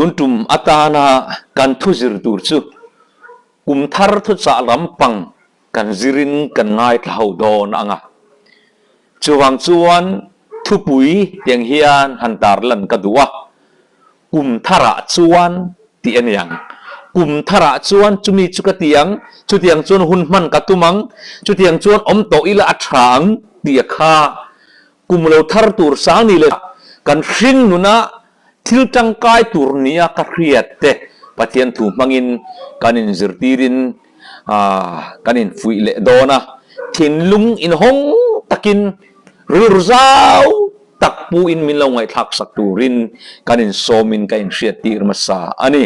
Tun tum atana kan thu zir tur chu kum thar thuchah lampang kan zirin kan ngaithla ho dawn ang a. Chuvang chuan thupui tiang hian han tarlan ka duh a, Kum tharah chuan tih a ni ang. Kum tharah chuan chumi chu ka ti ang, chutiang chuan hun hman ka tum ang, chutiang chuan awm tawh ila a tha ang tih a kha. Kum lo thar tur sang ni leh kan hring nuna thil tangkai tur nia ka hriat te Pathian thu hmangin kan inzirtirin kan infuih leh dawn a, thinlung inhawng takin rilru zau tak pu in min lo ngaihthlak sak turin kan insawmin ka inhriattir hmasa a ni.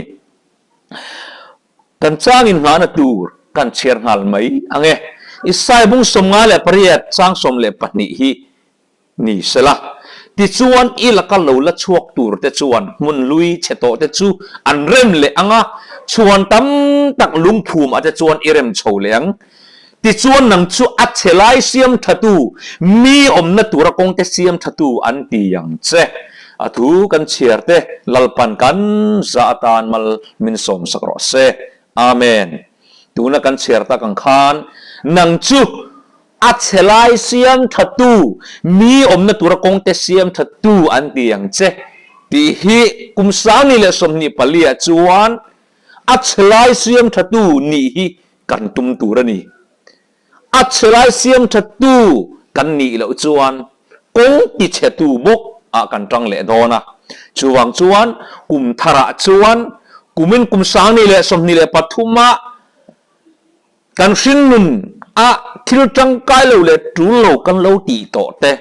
Kan chang inngahna tur kan chhiar nghal mai ang e. Isai bung 58 chang 12 hi ni sela. Tichuan i laka lo la chhuak tur te chuan hmun hlui chhe tawh te chu an rem leh ang a, chhuan tam tak lungphum ah te chuan i rem chho leh ang. Tichuan nang chu a chhe lai siam thatu, mi awmna tura kawngte siam thatu an ti ang che. A thu kan chhiar te Lalpan kan za atan mal min sawm sak rawh se. Amen. Tuna kan chhiar tak ang khan nang chu a chhe lai siam thatu, mi awmna tura kawngte siam thatu an ti ang che tih hi kum 2024 ah chuan a chhe lai siam thatu nih hi kan tum tur a ni. A chhe lai siam thattu kan nih loh chuan kawng ti chhetu bawk ah kan tang leh dawn a. Chuvang chuan kum tharah chuan kumin kum 2023 ah kan hringnun a thil tangkai lo leh tul lo kan lo tih tawh te,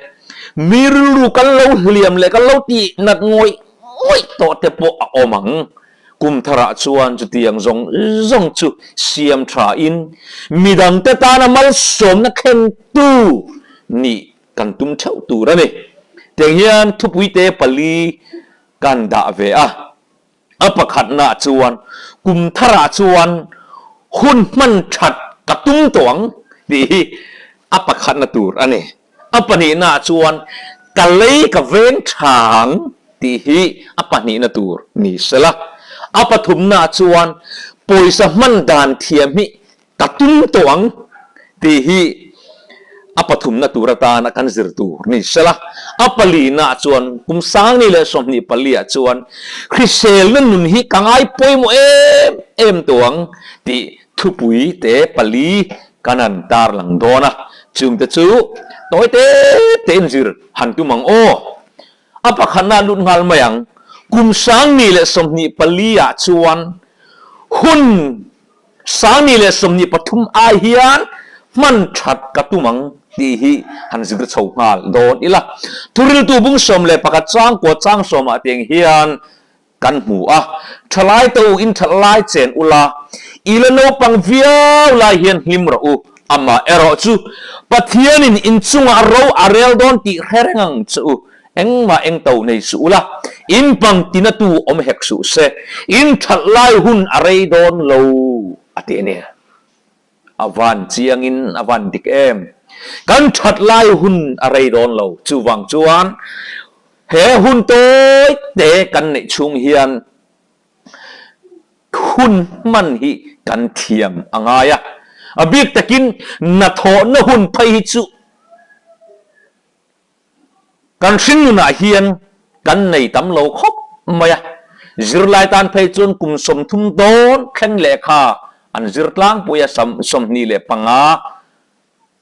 mi rilru kan lo hliam leh kan lo tih nat ngawih ngawih tawh te pawh a awm ang. Kum tharah chuan chutiang zawng zawng chu siam tha in midangte tana malsawmna thlentu nih kan tum theuh tur a ni. Tiang hian thupuite pali kan dah ve a. A pakhatnaah chuan kum tharah chuan hun hman that ka tum tawh ang tih hi a pakhatna tur a ni. A pahnihnaah chuan ka lei ka veng tha ang tih hi a pahnihna tur ni sela. A pathumnaah chuan pawisa hman dan thiam hi ka tum tawh ang tih hi a pathumna tur atana kan zir tur ni sela. A palinaah chuan kum 2024 ah chuan hriselna nun hi ka ngai pawimawh em em tawh ang tih thupui te pali Kan han tarlang dawn a, chungte chu tawi te te in zir han tum ang aw. A pakhatna lut nghal mai ang, kum 2024 ah chuan hun 2023 ai hian hman that ka tum ang tih hi han zir chho nghal dawn ila. Thuriltu bung 11 chang kua chang 10 ah tiang hian Kan hmu a, thalai te u in that lai chen ula, i la naupang viau lai hian hlim rawh u, amah erawh chu Pathianin in chungah ro a rel dawn tih hre reng ang che u, engmah eng to nei suh ula, in pang tina tu awm hek suh se, in that lai hun a rei dawn lo a ti a ni. A van chiangin a van dik em. Kan that lai hun a rei dawn lo. Chuvang chuan he hun tawi te kan neih chhung hian hun hman hi kan thiam a ngai a. A bik takin hnathawhna hun phei hi chu Kan hringnunah hian kan nei tam lo khawp mai a, zirlai tan phei chuan kum 30 dawn thleng lehkha an zir tlangpui a, 25,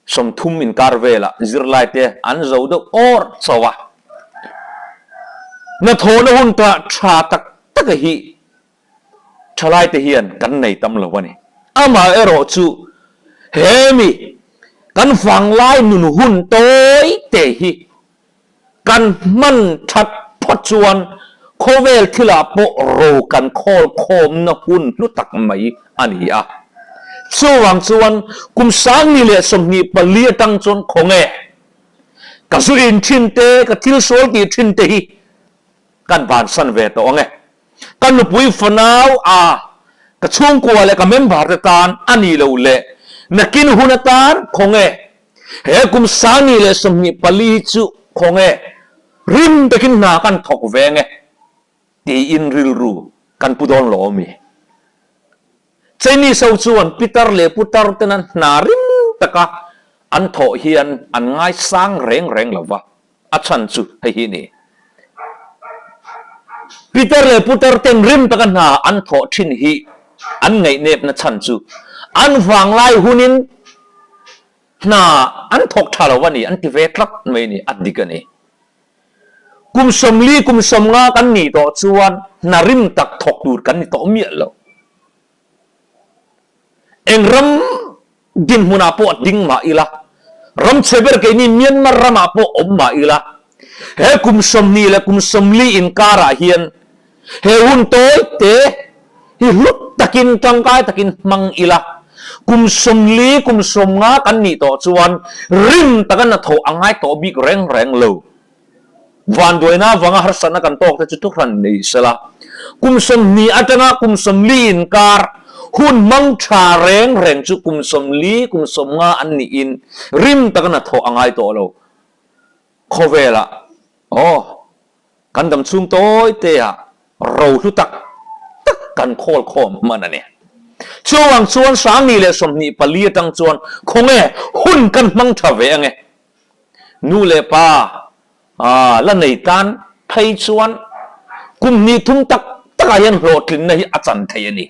30 inkar velah zirlai te an zo deuh awr chauh a. Hnathawhna hun ta tha tak tak a hi Thalaite hian kan nei tam lo a ni. Amaherawh chu hemi kan vanglai nun hun tawi te hi kan hman that phawt chuan khawvel thilah pawh ro kan khawl khawmna hun hlu tak mai a ni a. Chuvang chuan kum 2024 atang chuan khawnge ka zu in thin te, ka thil sual tih thin te hi kan bansan ve tawh ang e. Ka nupui fanau a ka chhungkua leh ka member te tan a ni lo leh nakin hun atan khawnge he kum 2024 hi chu khawnge rim takin hna kan thawk ve nge tiin rilru Kan pu dawn lo ami? Chinese ho chuan pitar leh putar tena hna rim taka an thawh hian an ngaisang reng reng lo va, a chhan chu hei hi a ni. Pitar leh putar ten rim taka hna an thawh thin hi an ngaihnepna chhan chu an vanglai hunin hna an thawk tha lo a ni, an ti ve tlat mai a ni, a dik a ni. Kum 40, kum 50 kan nih tawh chuan hna rim tak thawk tur kan ni tawh miah lo. Eng ram dinhmunah pawh ding mah ila, ram chhe ber keini Myanmar ramah pawh awm mah ila, he kum 20 leh kum 40 inkarah hian he hun tawi te hi hlut takin tangkai takin hmang ila, kum 40, kum 50 kan nih tawh chuan rim taka hnathawh a ngai tawh bik reng reng lo. Vanduaina avanga harsatna kan tawk te chu thuhran nei sela, kum 20 atanga kum 40 inkar hun hmang tha reng reng chu kum 40, kum 50 an niin rim taka hnathawh a ngai tawh lo. Khawvelah aw kan dam chhung tawi te ah ro hlu tak tak kan khawl khawm hman a ni. Chuvang chuan Sangni leh 24 atang chuan khawnge hun kan hmang tha ve ange. Nu leh pa la nei tan phei chuan kum hnih thum tak takah hian hlawhtlinna hi a chan thei a ni.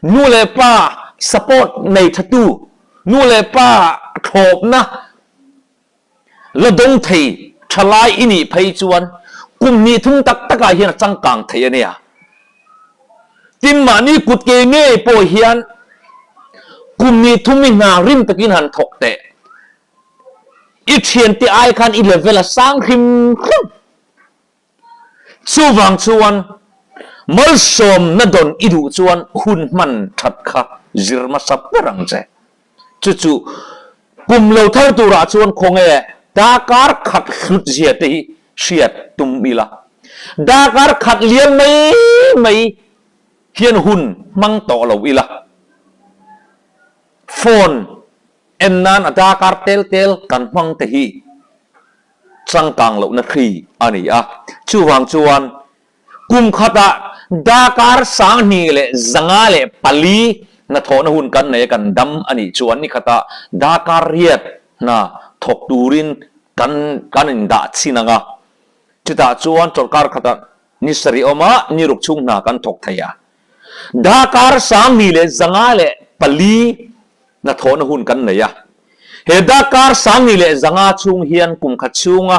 Nu leh pa support nei thatu, nu leh pa thlawpna la dawng thei thalai i nih phei chuan kum hnih thum tak takah hian a changkang thei a nia. Tin mahni kut ke ngei pawh hian kum hnih thum i hna rim takin han thawk teh. I thiante ai khan i level a sang hrim hrim. Chuvang chuan malsawmna dawn i duh chuan hun hman that kha zir hmasa ber ang che. Chu chu kum lo thar turah chuan khawnge darkar khat hlut zia te hi hriat tum ila. Darkar khat liam mai mai hian hun hmang tawh lo ila. Phone En nan a darkar tel tel kan hmang te hi changkang lohna hri a ni a, chuvang chuan kum khatah darkar 2504 hnathawhna hun kan nei a kan dam a nih chuan ni khatah darkar riat hna thawk turin kan kan indah chhin ang a, chutah chuan chawlhkar khatah ni sarih awma ni ruk chhung hna kan thawk thei a, darkar 2504 Hnathawhna hun kan nei a. He darkar 2500 chhung hian kum khat chhunga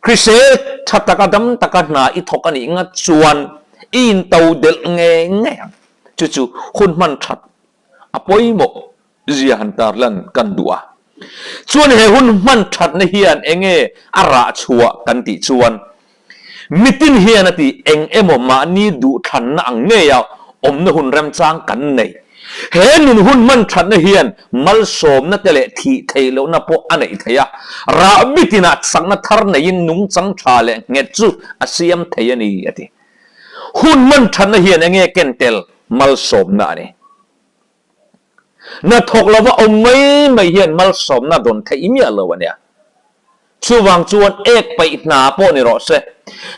hrisel tha taka dam taka hna i thawk a nih ngat chuan i into delh ngei ngei ang. Chu chu hun hman that a pawimawh zia han tarlan kan duh a. Chuan he hun hman thatna hian enge a rah chhuah kan tih chuan Mitin hian a ti, Eng emaw mahni duhthlanna ang ngeia awmna hun remchang kan nei. He nun hun hman thatna hian malsawmna te leh thih theih lohna pawh a neih theih a, rah mitinah chakna thar neiin nungchang tha leh nghet chu a siam thei a ni, a ti. Hun hman thatna hian enge ken tel malsawmna a ni. Hnathawk lova awm mai mai hian malsawmna dawn theih miah lo a nia. Chuvang chuan ek paih hna pawh ni rawh se,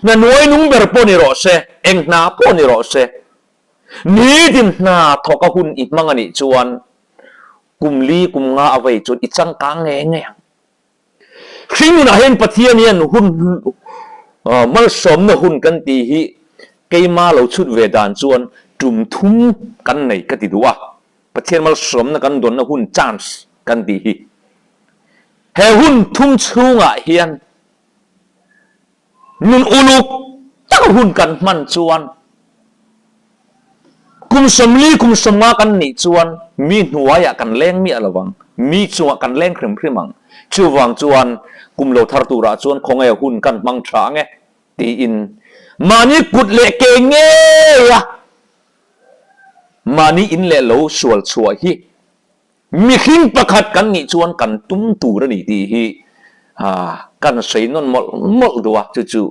hna nuai nung ber pawh ni rawh se, eng hna pawh ni rawh se, nitin hna thawka hun i hmang a nih chuan kum li kum nga a vei chuan i changkang ngei ngei ang. Hringnunah hian Pathian hian hun malsawmna hun kan tih hi keima lo chhut ve dan chuan tum thum kan nei ka ti duh a, Pathian malsawmna kan dawnna hun chance kan tih hi. He hun thum chhungah hian Nun uluk tak hun kan hman chuan kum 40 kum 50 kan nih chuan mi hnuaiah kan leng miah lo ang, mi chungah kan leng hrim hrim ang. Chuvang chuan kum lo thar turah chuan khawnge hun kan hmang tha ange tiin mahni kut leh ke ngeia mahni in leh lo sual chhuah hi Mihring pakhat kan nih chuan kan tum tur a ni tih hi kan sawi nawn mawlh mawlh duh a, chu chu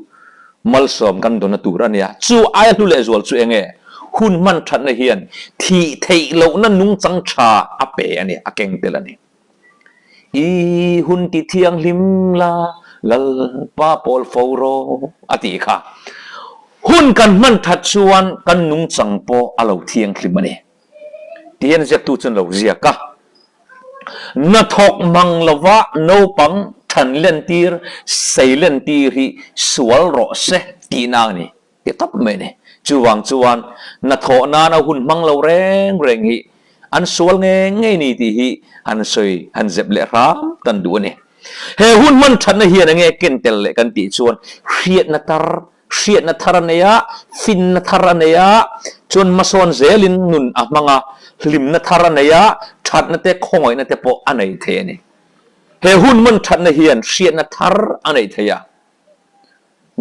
malsawm kan dawna tur a nia. Chu aia hlu leh zual chu eng nge? Hun hman thatna hian thih theih lohna nungchang tha a pe a ni, a keng tel a ni. I hun ti thianghlim la, Lalpa pawl fo rawh a tih kha. Hun kan hman that chuan kan nungchang pawh a lo thianghlim a ni. Ti hian ziaktu chuan lo ziak a. Hnathawk mang lova naupang than lentir, sei lentir hi sual rawh se tihna a ni. Ti tawp mai a ni. Chuvang chuan hnathawh nana hun hmang lo reng reng hi an sual ngei ngei ni tih hi han sawi han zep leh hram kan duh a ni. He hun hman thatna hian enge ken tel leh kan tih chuan hriatna tar hriatna thar a nei a, finna thar a nei a, chuan hmasawn zelin nun a hmang a, hlimna thar a nei a, thatna te khawngaihna te pawh a nei thei a ni. He hun hman thatna hian hriatna thar a nei thei a.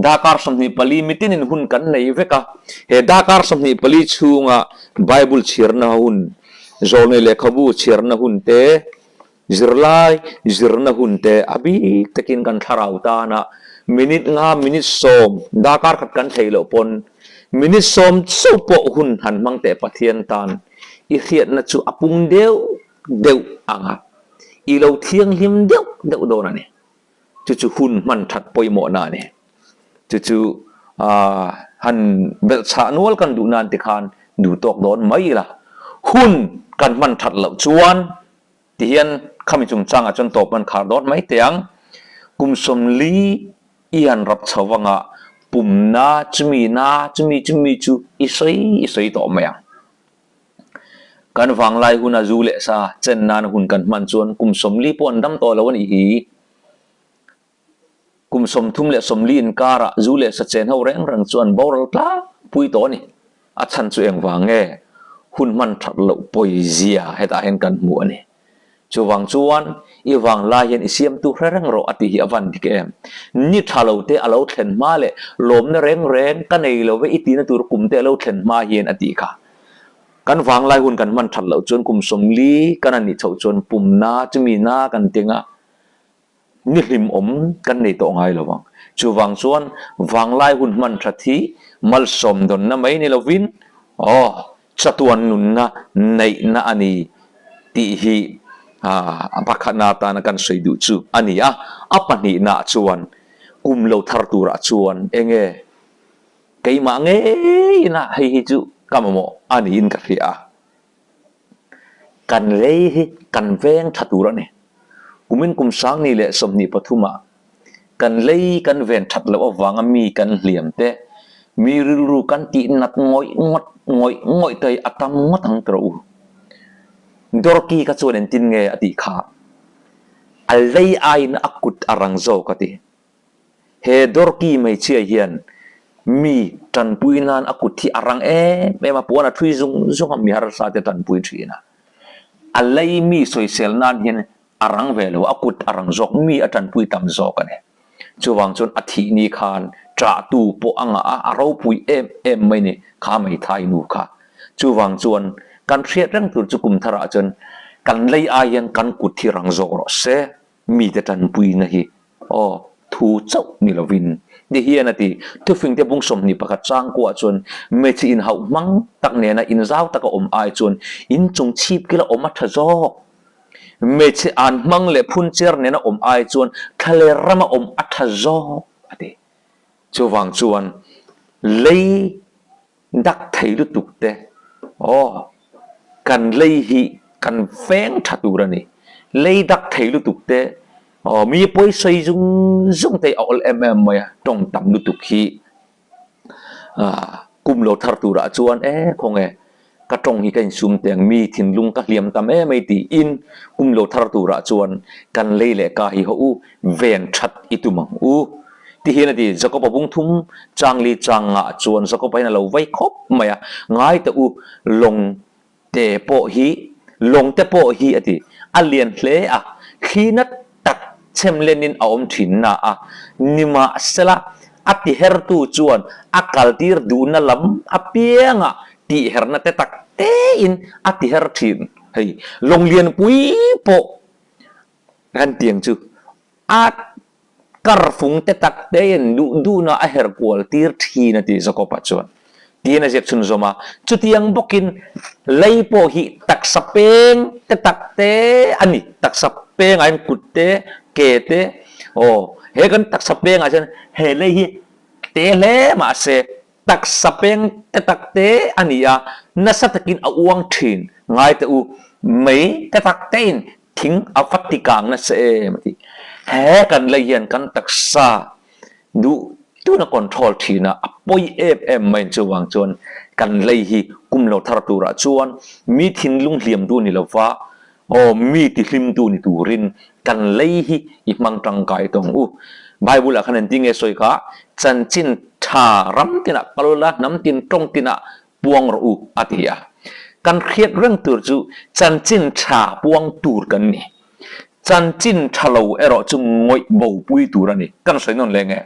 Darkar 24 mitinin hun kan nei vek a, he darkar 24 chhunga Bible chhiarna hun, zawlnei lehkhabu chhiarna hun te, zirlai zirna hun te a bik takin kan thlarau tana minute nga, minute sawm, darkar khat kan thei loh pawn minute sawm chauh pawh hun han hmang teh Pathian tan i hriatna chu a pung deuh deuh ang a, i lo thianghlim deuh deuh dawn a ni. Chu chu hun hman that pawimawhna a ni. Chu chu han belhchhah nual kan duh nan tikhan duh tawk dawn mai ila. Hun kan hman that loh chuan tihian khami chungchangah chuan tawp an khar dawn mai teh ang. Kum 40 i han rap chho vangah pumna chumi na chumi chumi chu i sawi i sawi tawh mai ang. Kan vanglai huna zu leh sa chen nana hun kan hman chuan kum 40 pawh an dam tawh lo a nih hi. Kum 30 leh 40 inkarah zu leh sa chen ho reng reng chu an boral tlangpui tawh a ni. A chhan chu engvang nge? Hun hman that loh pawizia hetah hian kan hmu a ni. Chuvang chuan i vanglai hian i siamtu hre reng rawh a tih hi a van dik em? Ni tha lo te a lo thlen hma leh lawmna reng reng ka nei lo ve i tihna tur kum te a lo thlen hma hian a tih kha. Kan vanglai hun kan hman that loh chuan kum 40 kan han nih chhoh chuan pumna chumi na kan ting a, Ni hlimawm kan nei tawh ngai lo ang. Chuvang chuan vanglai hun hman that hi malsawm dawnna mai ni lovin, aw, chatuan nunna neihna a ni tih hi a pakhatna atana kan sawi duh chu a ni a. A pahnihnaah chuan kum lo thar turah chuan eng nge keimah ngeiin a hei hi chu ka mamawh a niin ka hria a. Kan lei hi kan veng tha tur a ni. Kumin kum 2023 ah kan lei kan ven that loh avanga mi kan hliam te, mi rilru kan tih nat ngawih ngawt ngawih ngawih te hi a tam ngawt ang tawh u. Dorki kha chuan engtin nge a tih kha? A lei aiin a kut a rang zawk a ti. He Dorki hmeichhia hian mi tanpui nan a kut hi a rang em em a, puan a thui zung zung a, mi harsa te tanpui thin a. A lei mi sawisel nan hian a rang ve lo, a kut a rang zawk, mi a tanpui tam zawk a ni. Chuvang chuan a thih ni khan ṭahtu pawh a ngah a, a ropui em em mai ni kha hmeithai nu kha. Chuvang chuan kan hriat reng tur chu kum tharah chuan kan lei ai hian kan kut hi rang zawk rawh se. Mite tanpuina hi aw thu chauh ni lovin ti hian a ti. Thufingte bung 21 changkuah chuan hmeichhe inhauh hmang tak nena inzau taka awm ai chuan inchung chhip kila awm a tha zawk. Hmeichhe an hmang leh phunchiar nena awm ai chuan thlaler rama awm a tha zawk a ti. Chuvang chuan lei Dak thei lutuk te, aw, kan lei hi kan veng tha tur a ni. Lei dak thei lutuk te, aw, mi pawi sawi zung zung te hi a awl em em mai a, tawng tam lutuk hi kum lo thar turah chuan e khawnge ka tawng hi ka insum teng, mi thinlung ka hliam tam em mai tiin kum lo thar turah chuan kan lei leh ka hi haw u, ven that i tum ang u. Ti hian a ti, Jakob-a bung thum chang li chang ngah chuan Jakob-a hian a lo vei khawp mai a, Ngai teh u, lawng te pawh hi, lawng te pawh hi a ti, a lian hle a, thli nat tak chhem lenin a awm thin na a, nimahsela a tihertu chuan a kaltir duhna lam apiangah tihherna te tak tein a tiher thin. Hei, lawng lianpui pawh kan tiang chu a kar fung te tak tein duh duhna a her kual tir thin a ti Jakob-a chuan. Tiin a ziak chhunzawm a, chutiang bawkin lei pawh hi taksa peng te tak te a ni, taksa pengah hian kut te, ke te, aw he kan taksa pengah hian he lei hi te hle mahse. Taksa peng te tak te a ni a, nasa takin a uang thin. Ngai teh u, mei te tak tein thing a va ti kang nasa em a ti. He kan lei hian kan taksa duh tuna control thin a, a pawi em em mai chuvang chuan kan lei hi kum lo thar turah chuan mi thinlung hliamtu ni lova Aw, mi tihlimtu ni turin kan lei hi i hmang tangkai tawng u. Bible-ah khan engtin nge sawi kha? Chanchin tha ram tinah kal ula, hnam tin tawng tinah puang rawh u, a ti a. Kan hriat reng tur chu chanchin tha puang tur kan ni. Chanchin tha lo erawh chu ngawih bopui tur a ni. Kan sawi nawn leng e.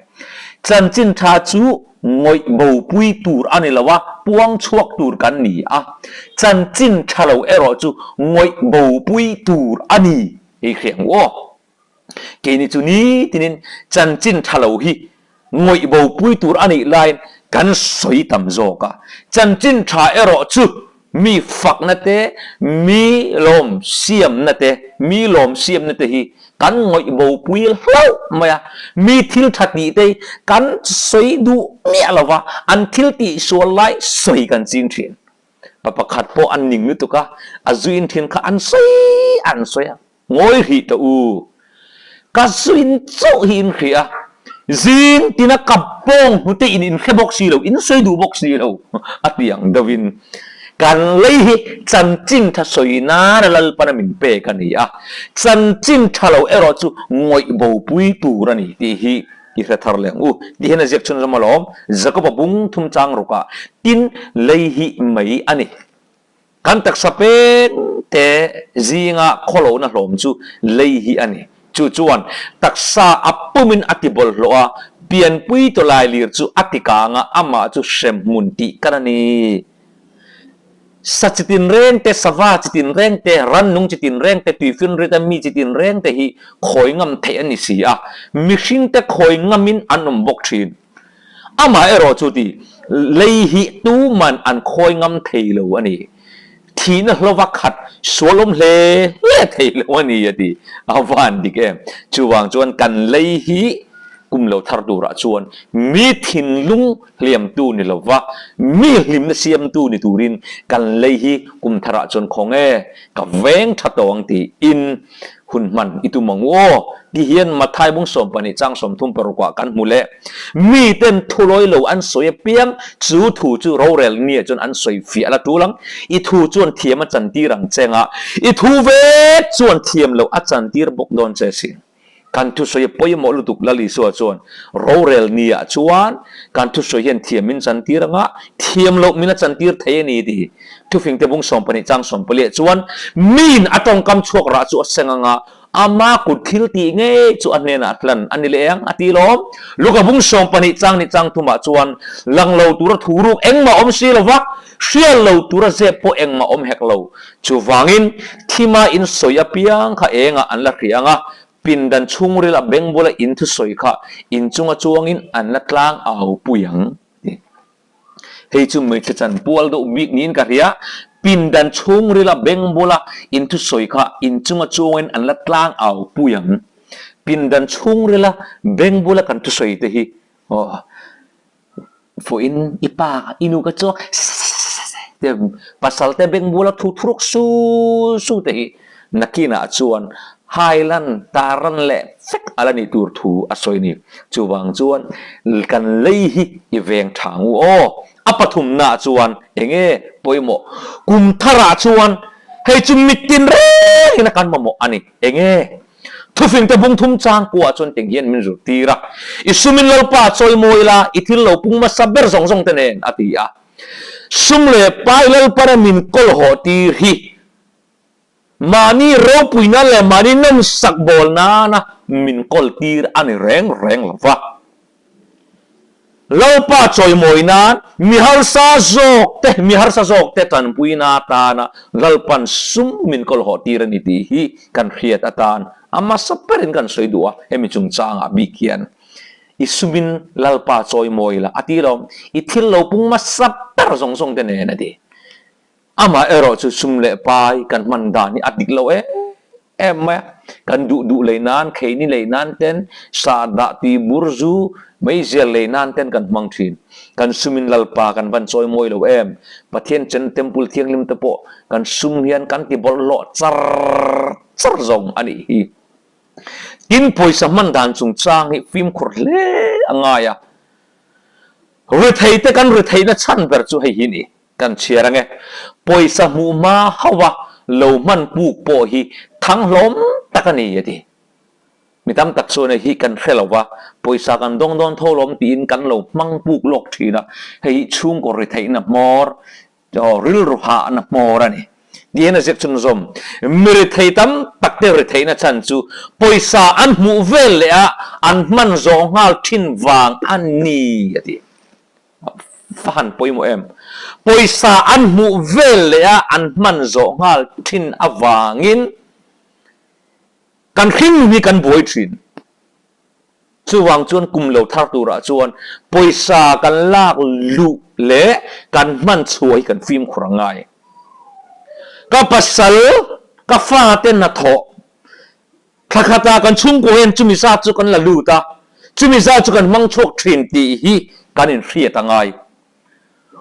Chanchin tha chu ngawih bopui tur a ni lo a, puang chhuak tur kan ni a. Chanchin tha lo erawh chu ngawih bopui tur a ni hei hria ang u aw. Keini chu nitinin chanchin tha lo hi ngawih bopui tur a nih laiin kan sawi tam zawk a. Chanchin tha erawh chu Mi fakna te, mi lawm siamna te, mi lawm siamna te hi kan ngawih bopui hlauh mai a. Mi thil tha tih te hi kan sawi duh miah lo va, an thil tih sual lai sawi kan ching thin. Pa pakhat pawh an ning lutuk a, a zuin thin kha an sawi an sawi a. Ngawi hrih tawh u. Ka zuin chauh hi in hria a, zing tina ka pawng hnute in in hre bawk si lo, in sawi duh bawk si lo a ti ang deuhin kan lei hi chanchin tha sawi nana Lalpana min pek a ni a, chanchin tha lo erawh chu ngawih bopui tur a ni tih hi i hre thar leh ang u. Ti hian a ziak chhunzawm alawm, Jakoba bung thum chang rukah tin lei hi mai a ni. Kan taksa peng te zinga khawlohna hlawm chu lei hi a ni. Chu chuan taksa a pumin a ti bawlhhlawh a, pianpui tawlailir chu a ti kang a, amah chu hremhmun tih kan a ni. Sa chi tinreng te, sava chi tinreng te, rannung chi tinreng te, tuifinrit a mi chi tinreng te hi khawi ngam theih a ni si a, mihringte khawi ngamin an awm bawk thin. Amah erawh chu ti, lei hi tuman an khawi ngam thei lo a ni. Thihna hlova khat sual awm hle hle thei lo a ni a ti. A van dik em. Chuvang chuan kan lei hi kum lo thar turah chuan mi thinlung hliamtu ni lova mi hlimna siamtu ni turin kan lei hi kum tharah chuan khawng e, ka veng tha tawh ang tiin Hun hman i tum ang u aw, ti hian Mathai bung 12 chang 36 ah kan hmu leh. Miten thulawi lo an sawi apiang, chu thu chu rorel nia chuan an sawi fiah la tul ang. I thu chuan thiam a chantir ang che nga, i thu vek chuan thiam loh a chantir bawk dawn che sin. Kan thusawi a pawimawh lutuk Lal Isua chuan rorel nia chuan kan thusawi hian thiam min chantir anga, thiam loh min a chantir thei a ni ti. Thufingte bung 12 chang 14 chuan miin a tawngkam chhuak rah chu a seng anga ama kut thil tih ngei chu a hnenah hlan a ni leh ang a ti lawm. Luka bung 12 chang ni chang thumah chuan lang lo tura thu ruk engmah awm si lova, hrial lo tura zep pawh engmah awm hek lo. Chuvangin thima in sawi apiang kha engah an la hria anga pindan chhungril a beng bula in thusawi kha inchunga chuangin an la tlang au pui ang ti. Hei chu hmeichhe chan pual deuh bik niin ka hria. Pindan chhungrila beng bula in thusawi kha inchunga chuangin an la tlang au pui ang. Pindan chhungrila beng bula kan thusawi te hi aw fuhin i pa i nu ka chuang te pasal te beng bula thu thuruk su su te hi Nakinah chuan Highland taran leh vek a la nih tur thu a sawi ni. Chuvang chuan kan lei hi i veng tha ngu aw. A pathumnaah chuan enge pawimawh? Kum tharah chuan hei chu mitin rengin a kan mamawh a ni. Enge? Thufingte bung thum chang kuah chuan teng hian min zirtir a. I sumin Lalpa chawi mawi la, i thil lo pung hmasa ber zawng zawng te nen a ti a. Sum leh pai Lalpana min kawlhawh tir hi Mahni ropuina leh mahni nawmsak bawl nana min kawl tir a ni reng reng lo va. Lalpa chawimawi nan mi harsa zawk te, mi harsa zawk te tanpuina atana Lalpan sum min kawl hawh tir a ni tih hi kan hriat atan a hmasa berin kan sawi duh a, hemi chungchangah bik hian i sumin Lalpa chawimawi la a ti lo, i thil lo pung hmasa ber zawng zawng te nen a ti. Amah erawh chu sum leh pai kan hman dan hi a dik lo em em mai a. Kan duh duh lei nan, kheini lei nan ten, sahdah, tuibur, zu, meizial lei nan ten kan hmang thin. Kan sumin Lalpa kan van chawi mawi lo em? Pathian chen Temple thianghlim te pawh kan sum hian kan ti bawlhhlawh char char zawng a nih hi. Tin, pawisa hman dan chungchang hi fimkhur hle a ngai a. Retheite kan retheihna chhan ber chu hei hi a ni. Kan chhiar ange. Pawisa hmuh hma hauha lo hman puk pawh hi thang hlawm tak a ni a ti. Mi tam tak chuan hei hi kan hre lo va, pawisa kan dawng dawn tho lawm tiin kan lo hmang puk lawk thin a, hei hi chhungkaw retheihna hmawr, rilru hahna hmawr a ni. Tihian a ziak chhunzawm. Mi rethei tam tak te retheihna chhan chu pawisa an hmuh vel leh a an hman zawh nghal thin vang a ni a ti. Va han pawimawh em? Pawisa an hmuh vel leh a an hman zawh nghal thin avangin kan hringnun hi kan buai thin. Chuvang chuan kum lo thar turah chuan pawisa kan lak luh leh kan hman chhuah hi kan fimkhur a ngai. Ka pasal, ka fate hnathawh thla khatah kan chhungkua hian chumi zat chu kan la lut a, chumi zat chu kan hmang chhuak thin tih hi kan inhriat a ngai.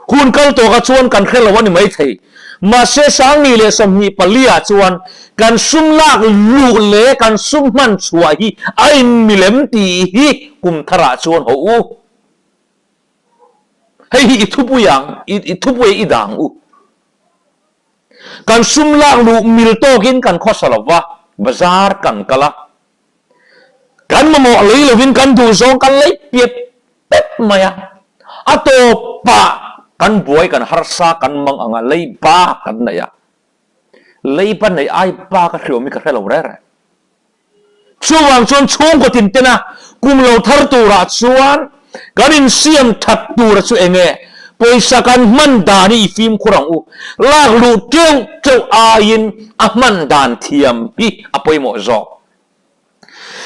Hun kal tawkah chuan kan hre lo a ni maithei. Mahse Sangni leh 24 ah chuan kan sum lak luh leh kan sum hman chhuah hi a inmilem tih hi kum tharah chuan haw u. Hei hi i thupui ang, i thupui i dang u. Kan sum lak luh mil tawkin kan khawsa lo va, bazar kan kal a. Kan mamawh lei lovin kan duh zawng kan lei piap pep mai a, a tawpah kan buai kan harsa kan mang anga lei ba kan neih a, lei ba neih ai ba ka hriawm hi ka hre lo reng reng. Chuvang chuan chhungkaw tin tena kum lo thar turah chuan kan insiam that tura chu eng nge pawisa kan hman dan hi i fimkhur ang u, lak luh teuh teuh aiin a hman dan thiam hi a pawimawh zawk.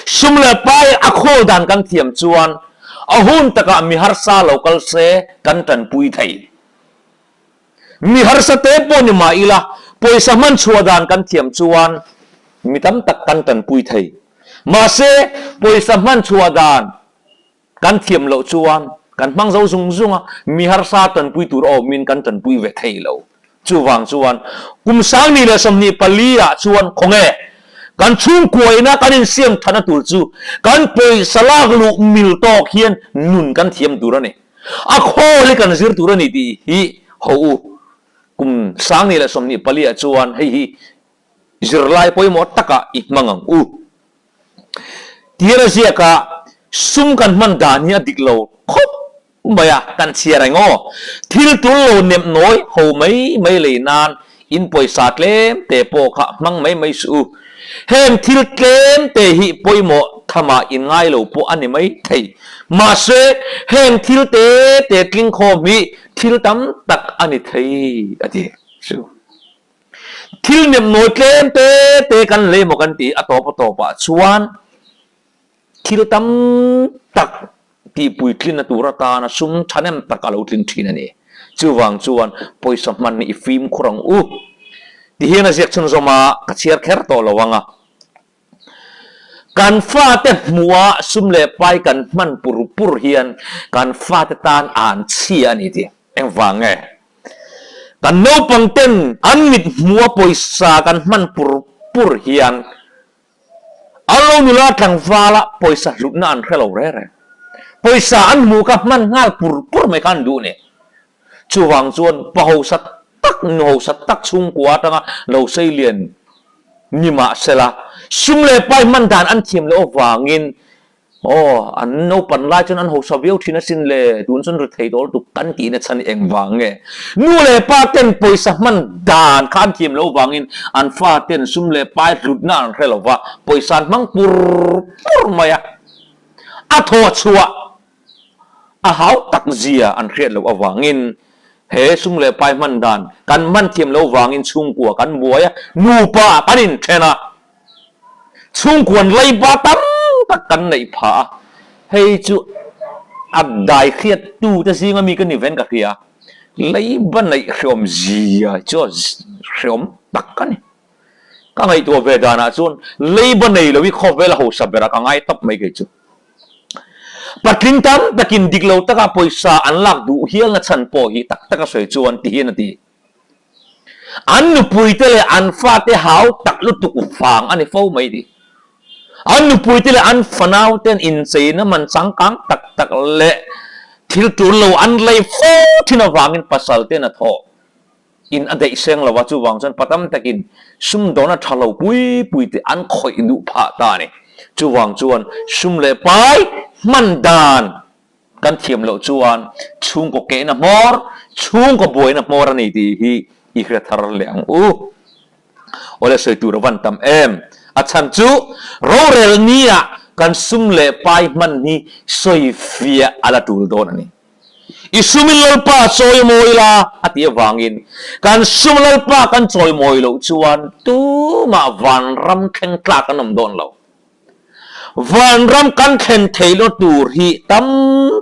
Sum leh pai a khawl dan kan thiam chuan a hun takah mi harsa lo kal se kan tanpui thei. Mi harsa te pawh ni mah ila pawisa hman chhuah dan kan thiam chuan mi tam tak kan tanpui thei. Mahse pawisa hman chhuah dan Kan thiam loh chuan kan hmang zo zung zung a, mi harsa tanpui tur a awmin kan tanpui ve thei lo. Chuvang chuan kum 2024 ah chuan khawnge kan chhungkuaina kan insiam thana tur chu kan pawisa lak luh mil tawk hian nun kan thiam tur a ni. A khawl hi kan zir tur a ni tih hi ho u. Kum 2024 ah chuan hei hi zirlai pawimawh takah i hmang ang u. Tir a ziak a, sum kan hman dan hi a dik lo khawp mai a, kan chhiar eng aw. Thil tul lo nem nawi ho mai mai lei nan in pawisa tlem te pawh kha hmang mai mai suh u. Heng thil tlem te hi pawimawh thamah in ngai lo pawh a ni mai thei. Mahse, heng thil te te tling khawm hi thil tam tak a ni thei a ti chu. Thil nemnawi tlem te te kan lei maw kan ti a tawp a tawpah chuan thil tam tak tihpuitlinna tur atana sum thahnem tak a lo tling thin a ni. Chuvang chuan pawisa hman hi i fimkhur ang u. Tihian a ziak chhunzawm a, ka chhiar kher tawh lo ang a. Kan fate hmuha sum leh pai kan hman pur pur hian kan fate tan an chhia a ni tih engvang nge? Kan naupang ten an mit hmuha pawisa kan hman pur pur hian an lo nula tlangvala pawisa hlutna an hre lo reng reng. Pawisa an hmuh kha hman nghal pur pur mai kha an duh ni. Chuvang chuan pa hausa tak, nu hausa tak chhungkua atanga lo sei lian ni mah sela, sum leh pai hman dan an thiam loh avangin aw, an naupan lai chuan an hausa viau thin asin le, tun chuan ri thei dawl tuk kan tihna chhan hi engvang nge? Nu leh pa ten pawisa hman dan kha an thiam loh avangin an fa ten sum leh pai hlutna an hre lo va, pawisa an hmang pur pur mai a, a thawhchhuah A hau tak zia an hriat loh avangin he sum leh pai hman dan kan hman thiam loh vangin chhungkua kan buai a, nupa kan inthen a, chhungkuan leiba tam tak kan neih phah a, hei chu a dai hriat tute zinga mi ka ni ven ka hria, leiba neih hreawm zia chu hreawm tak a ni. Ka ngaihtuah ve danah chuan leiba nei lo hi khawvel a hausa berah ka ngai tawp mai kei chu. Patling tam takin dik lo taka pawisa an lak duh hialna chhan pawh hi tak taka sawi chuan ti hian a ti. An nupuite leh an fate hau tak lutuk vang a ni fo mai ti. An nupuite leh an fanauten incheina man changkang tak tak leh thil tul lo an lei fo thin avangin pasalten a thawh. In a daih seng lo a, chuvang chuan pa tam takin sumdawna tha lo pui pui te an khawih duh phah ta a ni. Chuvang chuan sum leh pai hman dan kan thiam loh chuan chhungkaw kehna hmawr, chhungkaw buaina hmawr a ni tih hi i hre thar leh ang u. Awle sawi tur a van tam em? A chhan chu rorel nia kan sum leh pai hman hi sawi fiah a la tul dawn a ni. I sumin Lalpa chawimawi la a tih avangin kan sum Lalpa kan chawimawi loh chuan tumah vanram thleng tlak an awm dawn lo. Vanram kan thlen theihna tur hi tam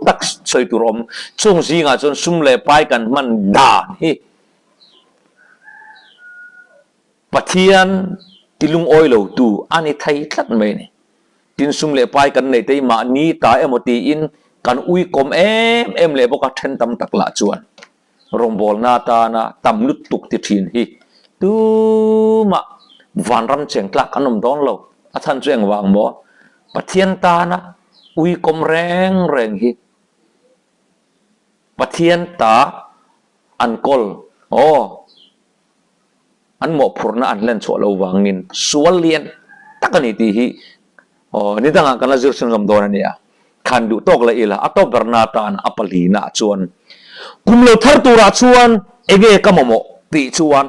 tak sawi tur awm. Chung zingah chuan sum leh pai kan hman dan hi Pathian ti lungawi lo tu a ni thei tlat mai a ni. Tin sum leh pai kan neih te hi mahni ta emaw tiin kan uikawm em em leh bawk a then tam tak lah chuan rawngbawlna atana tam lutuk ti thin hi tumah vanram cheng tlak an awm dawn lo. A chhan chu engvang maw? Pathian tana uikawm reng reng hi Pathian ta an kawl aw. An mawhphurhna an hlen chhuah lo vangin sual lian tak a ni tih hi aw ni dangah kan la zir chhun ngam dawn a nia. Khan duh tawk leh ila a tawp berna atan a palina ah chuan kum lo thar turah chuan enge ka mamawh tih chuan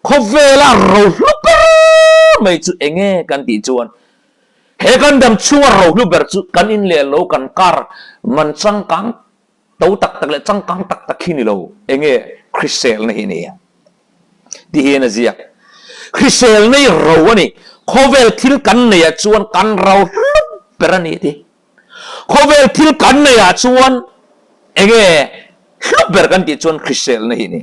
khawvela rohlu ber mai chu enge kan tih chuan he kan dam chhunga rohlu ber chu kan in leh lo kan kar man changkang To tak tak leh changkang tak tak hi ni lo, enge hriselna hi nia ti hian a ziak. Hriselna hi ro a ni, khawvel thil kan neihah chuan kan ro hlut ber a ni ti. Khawvel thil kan neihah chuan enge hlut ber kan tih chuan hriselna hi ni.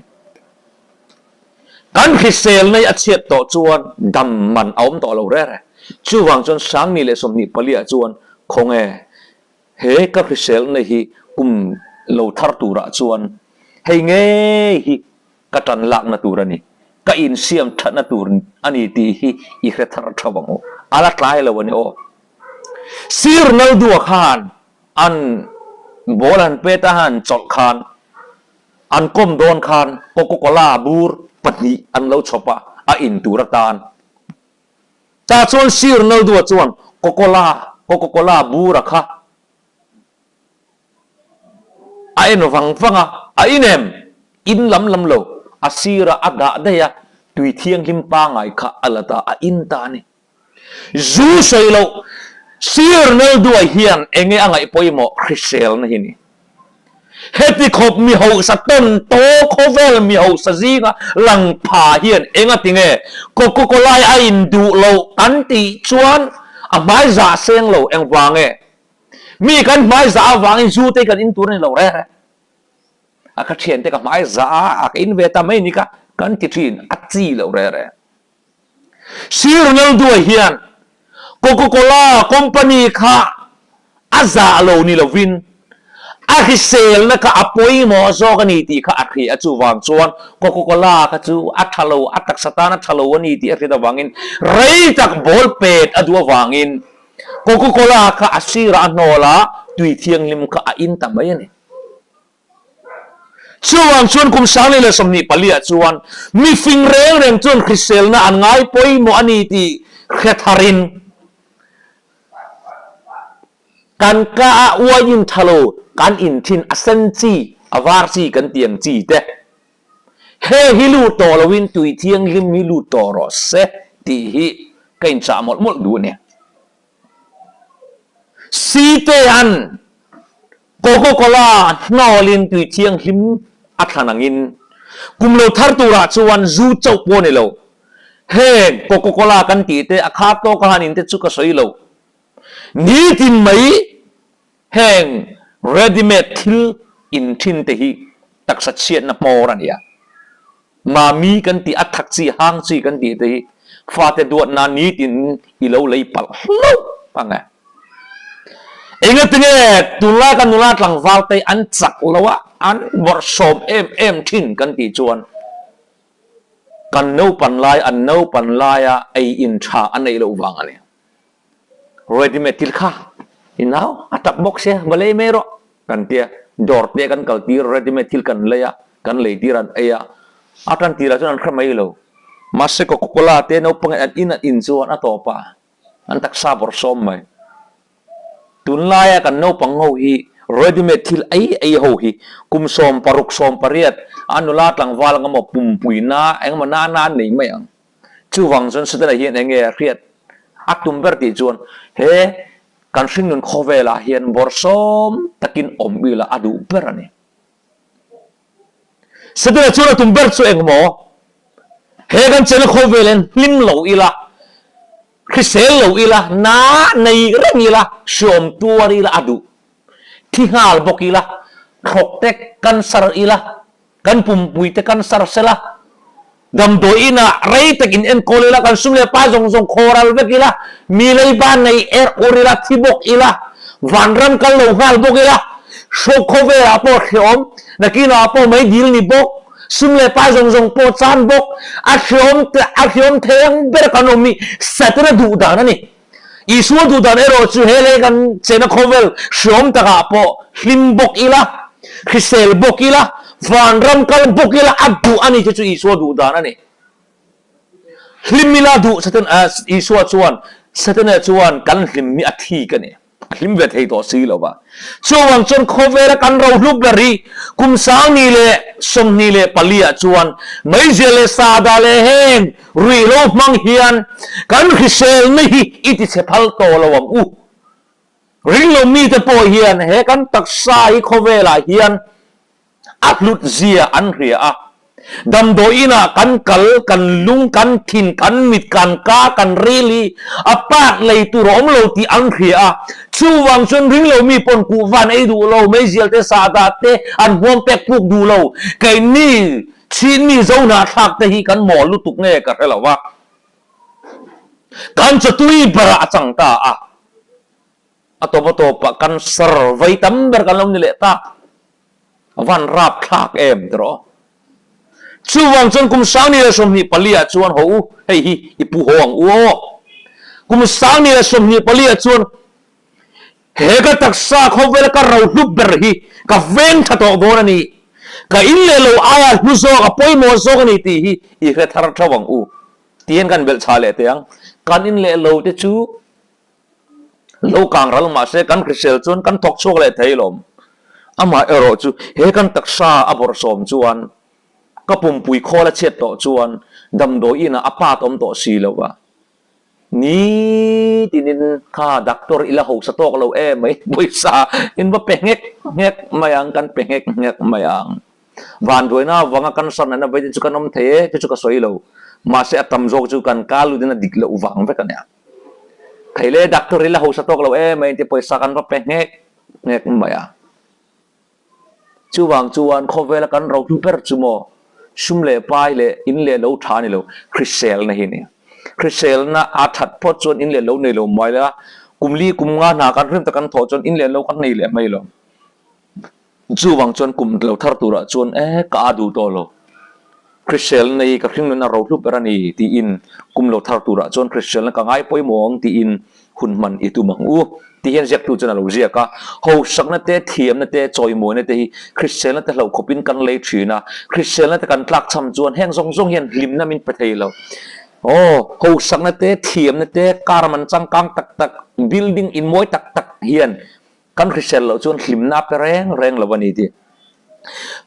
Kan hriselna hi a chhiat tawh chuan dam man a awm tawh lo rere. Chuvang chuan Sangni leh 24 ah chuan khawnge He ka hriselna hi kum lo thar turah chuan hei ngei hi ka tan lakna tur a ni, ka insiam thatna tur a ni tih hi i hre thar tha vang u. A la tlai lo a ni aw. Sir Ronaldo-a khan an ball han pet a han chawlh khan an kawm dawn khan Coca-Cola bur pahnih an lo chhawp a, a in tur atan. Tah chuan Sir Ronaldo-a chuan Coca-Cola, Coca-Cola bura kha a en vang vang a, a in em? In lam lam lo, a sirah a dah daih a, tui thianghlim pangai kha a la ta, a in ta a ni. Zu sawi loh, Sir Ronaldo-a hian enge a ngaih pawimawh hriselna hi ni. Heti khawp mi hausa tawn taw khawvel mi hausa zinga lang pha hian engati nge Coca-Cola a in duh loh kan tih chuan a hmai zah seng lo engvang nge? Mi kan hmai zah avangin zu te kan in tur a ni lo reng reng. A ka thiante ka hmai zah a, a ka in ve ta mai ni ka kan ti thin a chi lo reng reng. Sir Ronaldo hian Coca-Cola company kha a zah lo ni lovin a hriselna kha a pawimawh zawk a ni tih kha a hria a, chuvang chuan Coca-Cola kha chu a tha lo, a taksa tan a tha lo a ni tih a hriat avangin rei tak ball pet a duh avangin Coca-Cola kha a sirah a hnawl a, tui thianghlim kha a in ta mai a ni. Chuvang chuan kum 2024 ah chuan mifing reng reng chuan hriselna an ngai pawimawh a ni tih hre tharin kan ka a uaiin tha lo kan inthin a sen chi, a var chi kan tih ang chi te he hi lut tawh loin tui thianghlim hi lut tawh rawh se tih hi ka inchah mawlh mawlh duh a ni. Sitea'n Coca-Cola hnawlin tui thianghlim a thlan angin kum lo thar turah chuan zu chauh pawh a ni lo. Heng Coca-Cola kan tih te, a khar tawka han in te chu ka sawi lo. Nitin mai heng ready-made thil in thin te hi taksa chhiatna hmawr a ni a. Mami kan tih, a thak chi, hang chi kan tih te hi. Fate duat nan nitin i lo lei palh hlauh ang e. Engatinge tunlai kan nula tlangval te an chak lo a, an bawrhsawm em em thin kan tih chuan kan naupan lai an naupan laia ei in tha a neih loh vang a ni. Ready made thil kha i nau a tap bawk sia va lei mai rawh kan tia dawr te kan kal tir ready made thil kan lei a kan lei tir an ei a a tan tirah chuan an hre mai lo mahse coca cola te naupang in an in an in chuan a tawp a an taksa bawrh sawm mai tunlaia kan naupang ho hi ready made thil ei ei ho hi kum 16 18 a nula tlangval ang emaw pumpui na engemaw na na an nei mai ang. Chuvang chuan Setana hian eng nge a hriat a tum ber tih chuan he kan hringnun khawvelah hian bawrhsawm takin awm ila a duh ber a ni. Setana chuan a tum ber chu eng maw? He kan chena khawvel hian hlim lo ila, hrisel lo ila, na nei reng ila, hriawm tuar ila a duh. Thi nghal bawk ila, thlawk te cancer ila, Kan pumpui te kan sar sel a, damdawi inah rei tak in enkawl ila, kan sum leh pa zawng zawng khawral vek ila, mi leiba nei er ur ila, thi bawk ila, vanram kal lo nghal bawk ila, hrawk khawvelah pawh hreawm, nakinah pawh mai dil ni bawk, sum leh pa zawng zawng pawh chan bawk, a hreawm a hreawm thei ang ber kan awm hi Satana duh dan a ni. Isua duh dan erawh chu he lei kan chena khawvel hreawm takah pawh hlim bawk ila, hrisel bawk ila, vanram kal bawk ila a duh a ni chu chu Isua duh dan a ni. Hlim ila duh Satan Isua chuan Satana chuan kan hlim hi a thik a ni. A hlim ve thei tawh si lo va. Chuvang chuan khawvela kan rohlu ber hi kum 2024 ah chuan meizial leh sahdah leh heng ruihhlo hmang hian kan hriselna hi i ti chhe phal tawh lo ang u. Ringlo mite pawh hian he kan taksa hi khawvelah hian A hlut zia an hria a. Damdawi inah kan kal, kan lung, kan thin, kan mit, kan ka, kan ril hi a part lei tur a awm lo tih an hria a. Chuvang chuan ring lo mi pawn kuhva an ei duh lo, meizial te, sahdah te an huam pek puk duh lo. Keini chhinmi zohnahthlak te hi kan mawl lutuk nge ka hre lo va. Kan chawtui berah a chang ta a. A tawp a tawpah cancer vei tam ber kan lo ni leh ta. A van rap thlak em tiraw? Chuvang chuan kum 2024 ah chuan haw u, hei hi i pu haw ang u aw. Kum 2024 ah chuan he ka taksa khawvela ka ro hlu ber hi ka veng tha tawh dawn a ni. Ka in leh lo aia hlu zawk, a pawimawh zawk a ni tih hi i hre thar theuh ang u. Tihian kan belh chha leh teh ang. Kan in leh lo te chu Lo kang ral mahse kan hrisel chuan kan thawk chhuak leh thei lawm. Amah erawh chu he kan taksa a bawrhsawm chuan ka pumpui khawl a chhiat tawh chuan damdawi inah a pat awm tawh si lo va. Nitinin kha doctor i la hausa tawk lo em mai pawisa in va pe nghek nghek mai ang kan pe nghek nghek mai ang. Vanduaina avanga cancer natna veite chu kan awm thei e chu chu ka sawi lo. Mahse a tam zawk chu kan kal lutin a dik loh vang vek a nia. Thei le doctor hi la hausa tawk lo em mai inti pawisa kan va pe nghek nghek mai a. Chuvang chuan khawvela kan rohlu ber chu maw sum leh pai leh in leh lo tha a ni lo, hriselna hi a ni. Hriselna a that phawt chuan in leh lo nei lo mai la, kum li kum nga hna kan rim tak kan thawh chuan in leh lo kan nei leh mai lo. Chuvang chuan kum lo thar turah chuan e ka a duh tawh lo. Hriselna hi ka hringnun a rohlu ber a ni tiin kum lo thar turah chuan hriselna ka ngai pawimawh ang tiin hun hman i tum ang u tih hian ziaktu chuan a lo ziak a. Hausakna te, thiamna te, chawimawina te hi hriselna te hlauh khawpin kan lei thin a. Hriselna te kan tlakchham chuan heng zawng zawng hian hlimna min pe thei lo. Aw, hausakna te, thiamna te, car man changkang tak tak, building inmawi tak tak hian Kan hrisel loh chuan hlimna a pe reng reng lo a ni tih.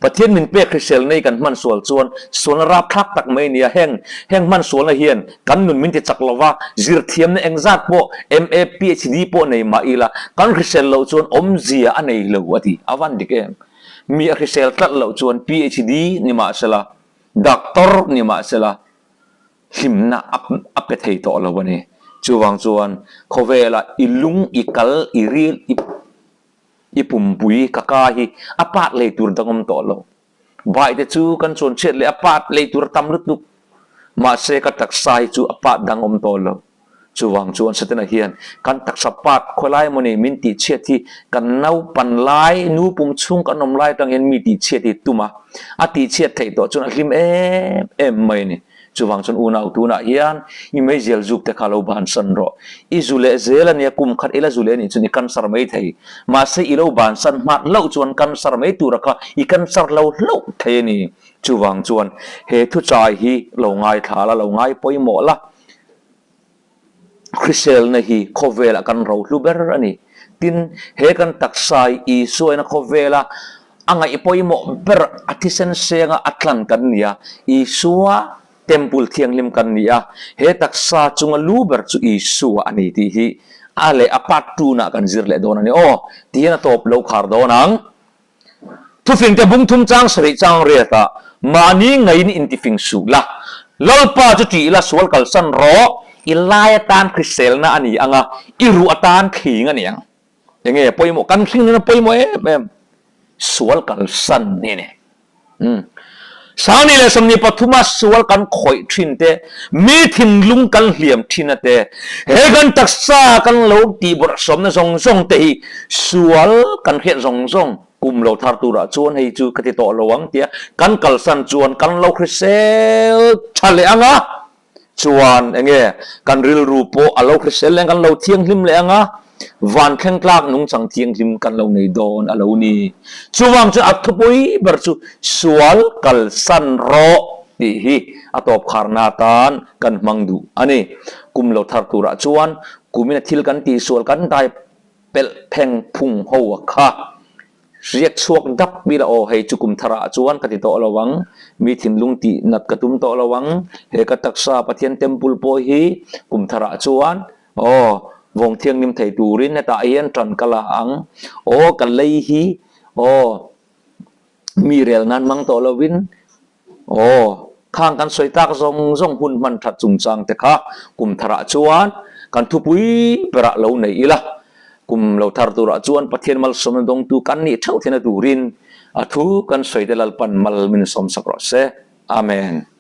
Pathian min pek hrisel nei kan hman sual chuan sualna rapthlak tak mai a ni a, heng heng hman sualna hian kan nun min ti chak lo va, zirthiamna engzat pawh MA, PhD pawh nei mah ila kan hrisel loh chuan awmzia a nei lo a ti. A van dik em? Mi a hrisel tlat loh chuan PhD ni mahsela, Doctor ni mahsela, hlimna a pe thei tawh lo a ni. Chuvang chuan khawvela i lung, i kal, i ril, i i pumpui, ka ka hi a part lei tur dang awm tawh lo. Baite chu kan chuan chhiat leh a part lei tur a tam lutuk. Mahse ka taksa hi chu a part dang awm tawh lo. Chuvang chuan Setana hian kan taksa part khawilai emaw ni min tihchhiat hi kan naupan lai, nu pum chhung kan awm lai atang hian mi tihchhiat hi tum a, a tihchhiat theih tawh chuan a hlim em em mai a ni. Chuvang chuan unau tunah hian i meizial zuk te kha lo bansan rawh. I zu leh zel a nia, kum khat ila zu leh anih chuan i cancer mai thei. Mahse i lo bansan hmat hlauh chuan cancer mai tura kha i cancer lo hlauh thei a ni. Chuvang chuan he thuchai hi lo ngaithla la, lo ngai pawimawh la. Hriselna hi khawvelah kan rohlu ber a ni. Tin, he kan taksa hi Isua ina khawvela a ngaih pawimawh ber a thisen senga a tlan kan ni a, Isua temple thianghlim kan ni a, he taksa chunga lu ber chu Isua a ni tih hi a leh a part tunah kan zir leh dawn a ni. Aw, tihian a tawp lo khar dawn ang. Thufingte bung thum chang sarih chang riatah mahni ngaiin intifing suh la, Lalpa chu ṭih la sual kalsan rawh, i lai atan hriselna a ni ang a, i ruh atan thling a ni ang. Enge pawimawh? Kan thling nuna pawimawh em em sual kalsan hi a ni. Umm. Sangni leh 23 a sual kan khawih thin te, mi thinlung kan hliam thin a te, he kan taksa kan lo tihbawrhsawmna zawng zawng te hi sual kan hriat zawng zawng kum lo thar turah chuan hei chu ka ti tawh lo ang tia kan kalsan chuan kan lo hrisel tha leh ang a. Chuan enge kan rilru pawh a lo hrisel leh ang, kan lo thianghlim leh ang a, van thleng tlak nungchang thianghlim kan lo nei dawn a lo ni. Chuvang chuan a thupui ber chu sual kalsan rawh tih hi a tawp kharna atan kan hmang duh a ni. Kum lo thar turah chuan kumina thil kan tihsual kan dai pelh pheng phung ho a kha. Riak chhuak dap ila aw hei chu kum thar ah chuan ka ti tawh lo ang, mi thinlung tih nat ka tum tawh lo ang, he ka taksa Pathian temple pawh hi kum thar ah chuan aw vawng thianghlim thei turin hetah hian tan ka la ang, aw ka lei hi aw mi rel nan hmang tawh lo in Aw, khang kan sawi tak zawng zawng hun hman that chungchang te kha kum tharah chuan kan thupui berah lo nei ila, kum lo thar turah chuan Pathian malsawmna dawngtu kan nih theuh theihna turin a thu kan sawi te Lalpan mal min sawmsak rawh se. Amen.